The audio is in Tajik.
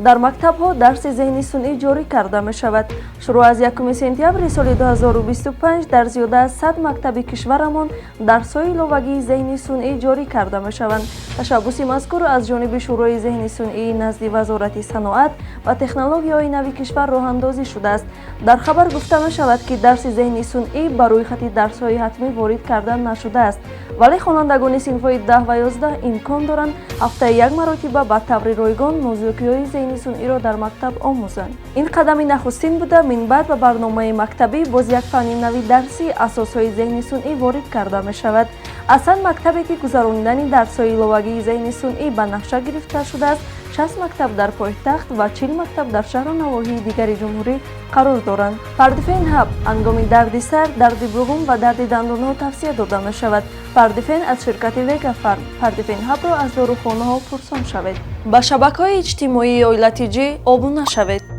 Дар мактабҳо дарси зеҳни сунъӣ ҷорӣ карда мешавад. Шурӯъ аз 1 сентябри соли 2025 дар зиёда аз 100 мактаби кишварамон дарсҳои иловагии зеҳни сунъӣ ҷорӣ карда мешаванд. Ташаббуси мазкур аз ҷониби Шӯрои зеҳни сунъии назди Вазорати саноат ва технологияҳои нави кишвар роҳандозӣ шудааст. Дар хабар гуфта мешавад, ки дарси зеҳни сунъӣ ба рӯйхати дарсҳои ҳатмӣ ворид карда нашудааст, вале хонандагони синфҳои 10 ва 11 имкон доранд, ҳафтаи як маротиба ба таври ройгон нозукиҳои зеҳни сунъиро дар мактаб омӯзанд. Ин қадами нахустин буда, минбаъд ба барномаи мактабӣ боз як фанни нави дарсӣ, асосҳои зеҳни сунъӣ, ворид карда мешавад. Аз 100 мактабе, ки гузаронидани дарсҳои иловагии зеҳни сунъӣ ба нақша гирифта шудааст, 60 мактаб дар пойтахт ва 40 мактаб дар шаҳру навоҳии дигари ҷумҳурӣ қарор доранд. Пардифен Ҳаб ҳангоми дарди сар, дарди буғум ва дарди дандонҳо тавсия дода мешавад. Пардифен аз ширкати Вегафарм. Пардифен Ҳабро аз дорухонаҳо пурсон шавед. Ба шабакаҳои иҷтимоии Оила Тиҷӣ обуна шавед.